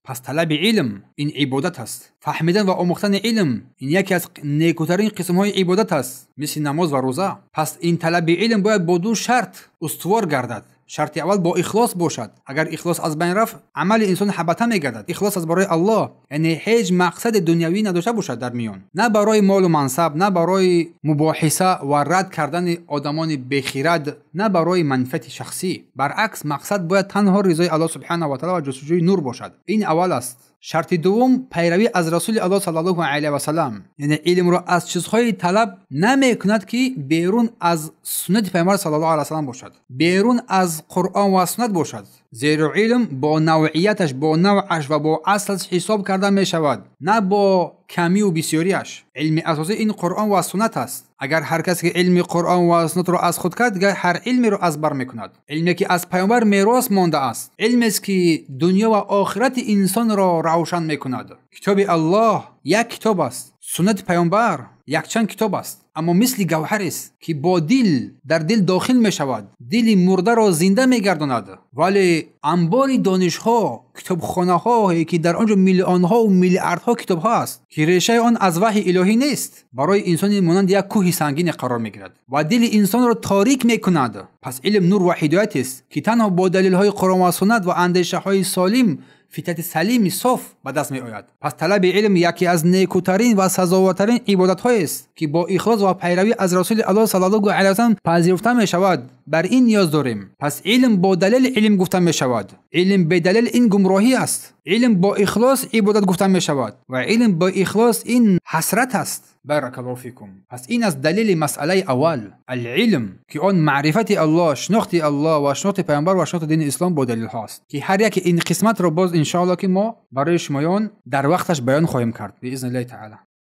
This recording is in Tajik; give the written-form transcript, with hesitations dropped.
Пас талаби илм ин ибодат аст. Фаҳмидан ва омӯхтани илм ин яке аз некӯтарин қисмҳои ибодат аст, мисли намоз ва рӯза. Пас ин талаби илм бояд бо ду шарт устувор гардад. Шарти аввал бо ихлос бошад. Агар ихлос аз байн рафт, амали инсон ҳабата мегардад. Ихлос аз барои Аллоҳ, яъне ҳеҷ мақсади дунявӣ надошта бошад дар миён, на барои молу мансаб, на барои мубоҳиса ва рад кардани одамони бехирад, на барои манфиати шахсӣ. Баръакс, мақсад бояд танҳо ризои Аллоҳ субҳанаҳу ва таъала ва ҷустуҷӯи нур бошад. Ин аввал аст. Шарти дуввум пайравӣ аз Расули Аллоҳ саллаллоҳу алайҳи васаллам, яъне илмро аз чизҳои талаб намекунад, ки берун аз суннати Пайғамбар саллаллоҳу алайҳи васаллам бошад, берун аз Қуръон ва суннат бошад. Зеро илм бо навъияташ, бо навъаш ва бо аслаш ҳисоб карда мешавад, на бо камию бисёриаш. Илми асосӣ ин Қуръон ва суннат аст. Агар ҳар кас ки илми Қуръон ва суннатро аз худ кард, дигар ҳар илмеро аз бар мекунад. Илме ки аз Пайғамбар мерос мондааст, илмест ки дунё ва охирати инсонро равшан мекунад. Китоби Аллоҳ як китоб аст, суннати Пайғамбар якчанд китоб аст, аммо мисли гавҳарест, ки бо дил дар дил дохил мешавад, дили мурдаро зинда мегардонад. Вале анбори донишҳо, китобхонаҳое ки дар он ҷо миллионҳову миллиардҳо китобҳо аст, ки решаи он аз ваҳйи илоҳӣ нест, барои инсони монанди як кӯҳи сангине қарор мегирад ва дили инсонро торик мекунад. Пас илм нур ва ҳидоятест, ки танҳо бо далелҳои Қуръон ва суннат ва андешаҳои солим, фитрати салими соф ба даст меояд. Пас талаби илм яке аз некӯтарин ва сазовортарин ибодатҳоест, ки бо ихлос ва пайравӣ аз Расули Аллоҳ саллаллоҳу алайҳи васаллам пазируфта мешавад. Бар ин ниёз дорем. Пас илм бо далели илм гуфта мешавад. Илм бедалел ин гумроҳӣ аст. Илм бо ихлос ибодат гуфта мешавад ва илм бо ихлос ин ҳасрат аст. Баракаллоҳу фикум. Пас ин аст далели масъалаи аввал, алилм, ки он маърифати Аллоҳ, шинохти Аллоҳ ва шинохти Пайғамбар ва шинохти дини ислом бо далелҳо аст, ки ҳар яке ин қисматро боз иншоаллоҳ ки мо барои шумоён дар вақташ баён хоҳем кард биизниллаҳи таъала.